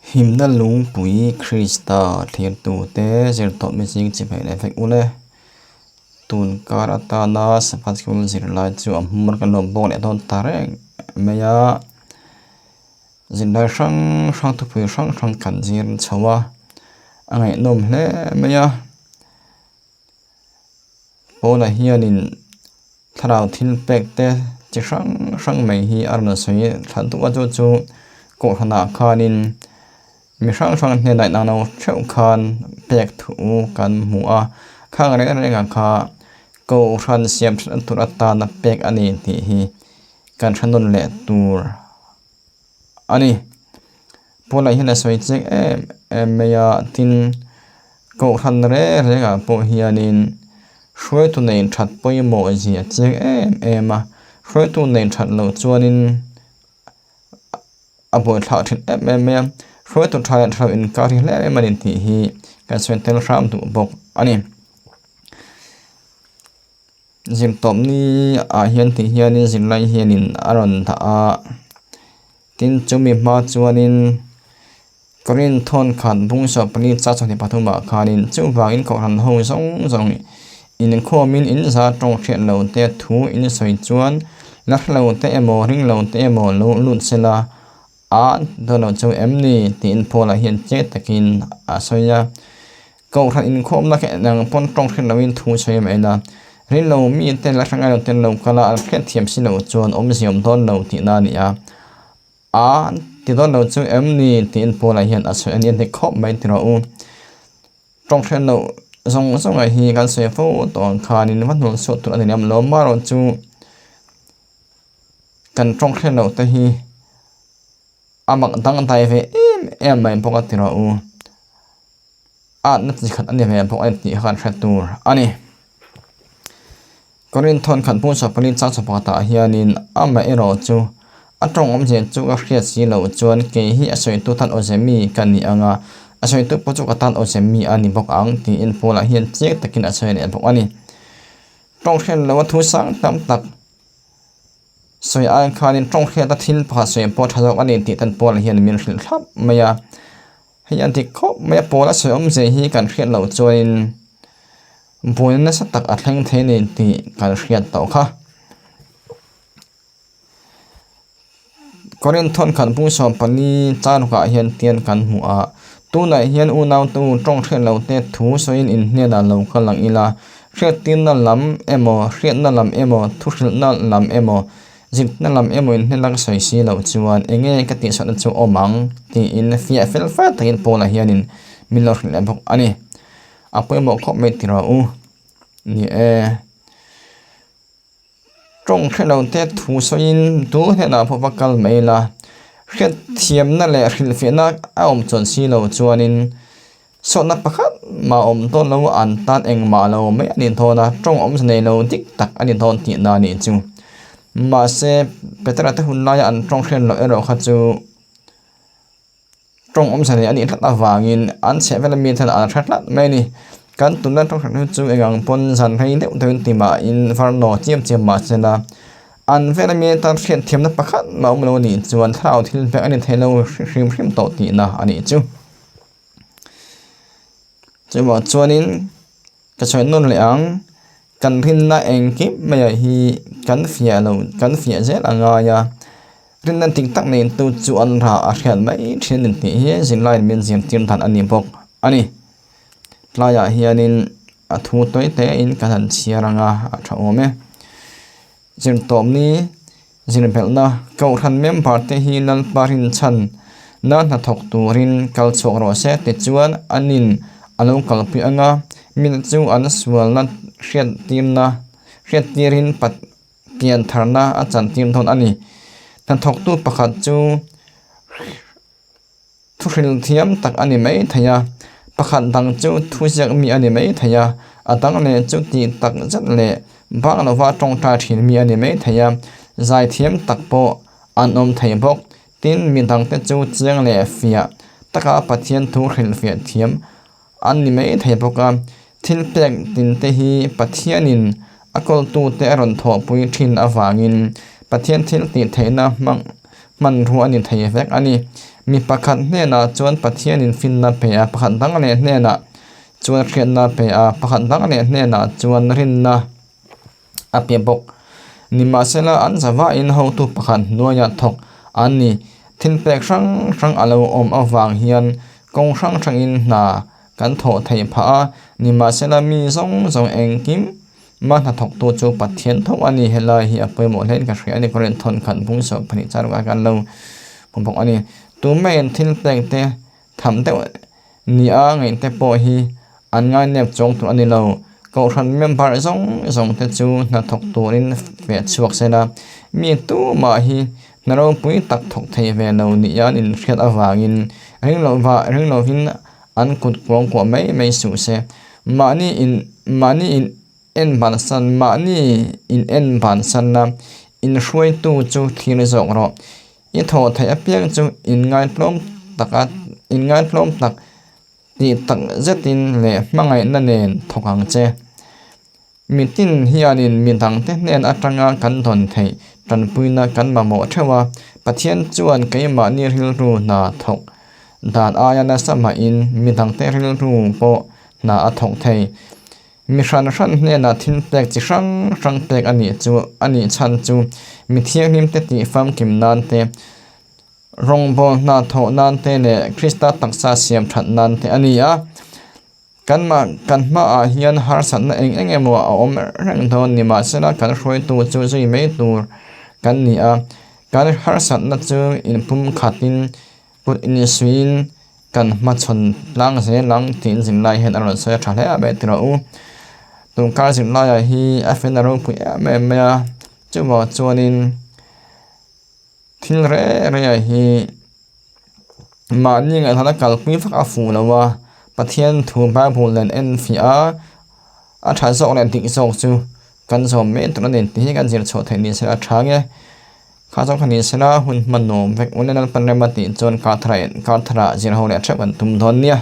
Himna lungpui Krista thlirtute zirtawp mizing chi hmeh leh vek ule. Tun kar atana Sabbath School zirlai chu a hmur kan lo bawk leh dawn ta reng mai a. Zirlai hrang hrang thupui hrang hrang kan zir chho a, a ngaihnawm hle mai a. Pawnah hianin thlarau thil pek te chi hrang hrang mai hi a rawn sawi thla duh a chu chu kohhranah khanin mi hrang hrang hnenah inang lo theuh khan pek thu kan hmu a khang reng rengah kha kohhran siam that tur atana pek a ni tih hi kan hre nawn leh tur a ni. Pawnah hian a sawi chiang em em mai a tin Kohhran reng rengah pawh hianin hruaitu nei that pawimawh zia chiang em em a, hruaitu nei that loh chuanin a buaithlak thin em em mai a, hruaitu tha leh tha lo inkar hi hle em a ni tih hi kan sawi tel hram duh bawk a ni. Zirtawpni ah hian ti hianin zirlai hianin a rawn dah a, tin chumi hma chuanin. Korin thawn khat bung 14 cha 23 ah khanin chuvangin kohhran ho zawng zawng inkhawmin in za tawng hriat lo te thu in sawi chuan la hre lo te emaw ring lo te emaw lo lut sela a dawn lo chu em ni tiin Paula hian che takin a sawi a. Kohhran inkhawmna kha enang pawn tawng hriat loin thu sawi mai ila ring lo mi te la hre ngai lo ten lo kal a an hriat thiam si loh chuan awmzia awm dawn lo tihna a ni a. A ti dawn lo chu em ni tiin Paula hian a sawi a ni a ni khawp mai ti rawh u. Tawng hriat loh zawng zawng ah hi kan sawi fo tawh ang khanin va hnul suah tur a ni lem lo amaherawh chu kan tawng hriat loh te hi a mak dangdai ve em em mai bawk a ti rawh u. Atna chi khat a ni ve bawk a ni tih kha kan hre tur a ni. Korin thawn khat hmun 14 chang chhawpatah hianin amaherawh chu a tawng awmzia chu ka hriat si loh chuan kei hi a sawitu tan awze mi ka ni ang a, a sawitu pawh chu ka tan awze mi a ni bawk ang tiin Paula hian chiang takin a sawi leh bawk a ni. Tawng hriat loha thu sang tam tak sawi ai khanin tawng hriata thil pakhat sawi pawh tha zawk a ni tih tan Paula hian min hrilh thlap mai a. Hei a dik khawp mai a, Paula sawi awmzia hi kan hriat loh chuanin buaina nasa tak a thleng thei a ni tih kan hriat tawh kha. Korinth thawnkhat bung 14 charukah hian tian kan hmu a, tunah hian unautu tawng hriat loh te thu sawiin in hnenah lo kal ang ila, hriattirna lam emaw, hriatna lam emaw, thuhrilhna lam emaw, Zirna lam emaw in hnena ka sawi si loh chuan eng nge ka tihsawhna chu awm ang tiin fiah fel fai takin Paula hianin min lo hrilh leh bawk a ni. A pawimawh khawp mai tiraw u? Ni e. Tawng hre lo te thu sawiin tu hnenah pawh va kal mai ila, hriatthiamna leh hrilhfiahna a awm chuan si lo chuanin Sawtna pakhat mah awm dawn lo an tan engmah lo mai a ni dawn a, tawng awmze nei lo dik tak a ni dawn tihna a nih chu. Mahse, Petera te hun laia an tawng hriat loh erawh kha chu tawng awmze nei a nih tlat avangin an chheh vel ami ten an hre tlat mai a ni. Kan tunlai tawng hriat hi chu engang pawn zan rei deuh deuhin ti mahin varnaw chiam chiam mah se la, an vel ami tan hriat thiamna pakhat mah awm lo a nih chuan thlarau thil vek a ni thei lo hrim hrim tawh tihna a nih chu. Chuvang chuanin ka sawi nawn leh ang, kan rinna engkim maiah hi kan fiah lo kan fiah zel a ngai a, rinna dik tak nei tu chu an rah a hriat mai thin a ni tih hi zirlaiin min zirtir dan a ni bawk a ni. Tlaiah hianin a thu tawi te in kan han chhiar ang a, a tha awm e. Zirtawpni Zirbelhna, Kohhran member te hi Lalpa rinchhan na hnathawk turin kal chhuak rawh se tichuan anin a lo kalpui ang a, mite chu an sualna hriattirna hriattirin pian tharna a chantir dawn a ni. Hnathawktu pakhat chu Thuhril thiam tak a ni mai thei a, pakhat dang chu thuziak mi a ni mai thei a, a dang leh chu tih tak zet leh bang lova tawngtai thin mi a ni mai thei a, zai thiam tak pawh an awm thei bawk. Tin, mi dangte chu chiang leh fiah taka Pathian thu hrilhfiah thiam an ni mai thei bawk a, thil pek tinte hi Pathianin a kawltute a rawn thawhpui thin avangin Pathian thil tih theihna hmang. hmanrua a ni thei vek a ni. Mi pakhat hnenah chuan Pathianin finna pe a, pakhat dang leh hnenah chuan hriatna pe a, pakhat dang leh hnenah chuan rinna a pe bawk. Nimahsela an zavain hotu pakhat hnuaiah thawk an ni. Thilpek hrang hrang a lo awm avang hian kawng hrang hrangin hna kan thawh theih phah a, nimahsela mi zawng zawng engkim mah hnathawktu chu Pathian tho a ni. Helai hi a pawimawh hlein ka hria a ni. Korin thawnkhat bung sawh pahnih char rual kan lo hmu bawk a ni. Tumaiin thilpek te tham deuh nia ngaihte pawh hi an ngainep chuang tur a ni lo. Kohhran member zawng zawng te chu hnathawk turin feh chhuak se la, mi tumah hi hna ropui tak thawk thei ve lo nia an inhriat avangin ring lohvah ring lovin an kut kuang kuah mai mai suh se. Mahni in mahni in en bansan mahni in en bansanna inhruaitu chu thlir zawk rawh. I thawh theih apiang chu inngaitlawm taka inngaitlawm tak tih tak zetin leh hmangaihna nen thawk ang che. Mitin hianin mi dangte hnen atanga kan dawn theih tanpuina kan mamawh theuh a, Pathian chuan keimahni rilru hna thawk dan aia nasa mahin mi dangte rilru pawh hna a thawk thei. Mi hran hran hnenah thil pek chi hrang hrang pek a nih chu a nih chhan chu mi thianghlimte tih famkim nan te, rawngbâwl hna thawh nan te leh Krista taksa siam that nan te a ni a. Kanmah kan hmaah hian harsatna eng eng emaw a awm reng dawn ni mahsela kan hruaitu chu zui mai tur kan ni a, kan harsatna chu inpum khatin kut insuiin kan hmachhawn tlang zel ang tiin zirlai hian a rawn sawi a tha hle a mai tiraw u. Tunkar zirlaiah hi a fel a ropui em em mai a, chuvang chuanin thil reng rengah hi. Mahni ngaihhlan a kalpui vak a fuh lo a, Pathian thu Bible nen en fiah a, a tha zawk leh dik zawk chu kan zawm mai tur a ni tih hi kan zir chhuah theih ni sela a tha nge. Kha zawng kha ni sela hun hman nuam vek u nen Lalpan rem a tih chuan kar thar ah zir ho leh theuh kan tum dawn nia.